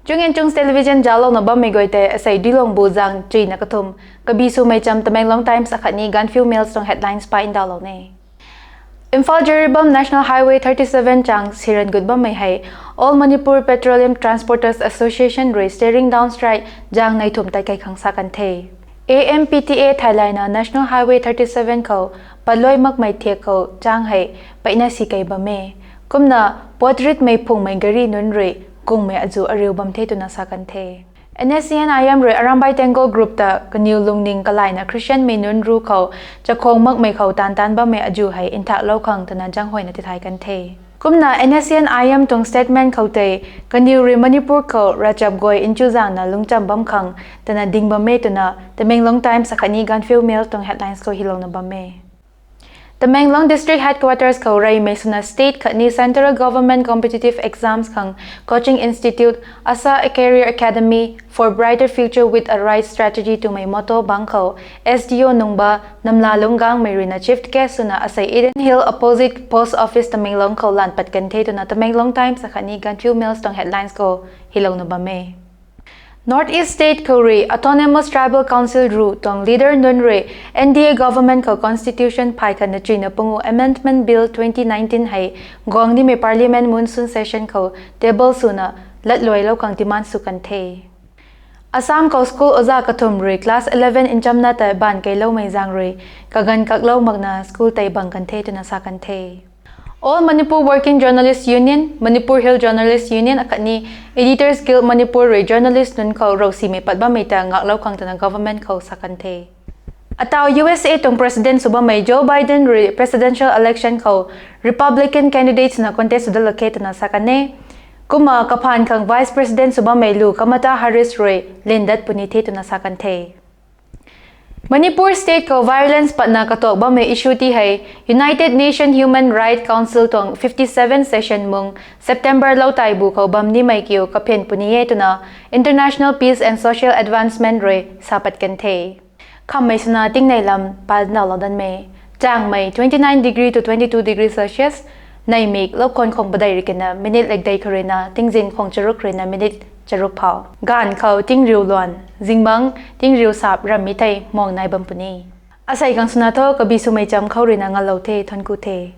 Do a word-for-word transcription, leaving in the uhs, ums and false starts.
Chung Chungs Television zauclouna bammei guay tei asei Duilongbu zang chuina kathum kabi swmei cham Tamenglong Times akhatni Gaanphiu Mail tuang headlines pa ndauhlou ne. Imphal Jiribam National Highway thirty seven chang siran gut bammei hei All Manipur Petroleum Transporters Association rui staring down strike zang nei thum tei kai khang sa kan the. A M P T A theilayna National Highway thirty seven khou patluai makmei thiak khou chang hei peina si kei bam e. Kumna potritmei phungmei gari nunc rui kungmei azu ariu bam the twna sa kan the. N S C N I M rui Arambai Tenggol group ta kaniw lungning kalayna Christianmei nunc ru khou chakhwang makmei khou taanv taanc bammei azu hei nthaklou khang twna zanghuayna tithay kan the. Kumna N S C N I M tuang statement khou tei kaniw rui Manipur khou ravchap guay nchuzangna lungcham bam khang twna ding bam e twna Tamenglong Times akhatni Gaanphiu Mail tuang headlines khou hilouna bam e. Tamenglong District Headquarters khou reymei swna state khatni central government competitive exams khang coaching institute, ASHA Career Academy for Brighter Future with a Right Strategy twmei motto bang khou S D O Nungba Namlalung Gangmei ruina chief guest swna asei Eden Hill opposite post office Tamenglong khou lan pat kan the twna Tamenglong Times akhatni Gaanphiu Mail tuang headlines khou hilouna bam e. North East State khou rui Autonomous Tribal Council ru tuang leader nunc rui N D A government khou constitution phay khatna chuina pungu Amendment Bill twenty nineteen hei guang nimei Parliament monsoon session khou table swna latluailou khang demand sw kan the. Assam khou school oja kathum rui class eleven nchamna tei baanv keiloumei zaeng rui kaganv kaklou makna school tei bang kan the twna sa kan the. All Manipur Working Journalists Union, Manipur Hill Journalists Union akhatni Editors Guild Manipur rui journalist nunc khou rousimei pat bammei ta ngaklou khang twna government khou sa kan the. Atau U S A tuang president sw bammei Joe Biden rui presidential election khou Republican candidates na contest sw dat lak khe twna sa kan e. Kumna kaphaan khang vice president sw bammei lu Kamala Harris rui lindat puni the twna sa kan the. Manipur state khou violence patna katuak bammei issue ti hei United Nation Human Rights Council tuang fifty seven session mung September lou taibu khou bam nimei kiu kaphin puni e twna International Peace and Social Advancement rui sa pat kan the. Khammei swna tingnei lam pa ndauhlou danmei. Changmei twenty nine degree to twenty two degree Celsius, neimik loukhon khwang padeih rui kina minute lekdei khou ruina tingzin khwang charuk ruina minute charuk phou. Gaanv khou tingriu luan, zingbangc tingriu sap ramhmei thei muang nai bam puni. Asei khang swna tho kabi swmei cham khou ruina ngalou the, thuancku the.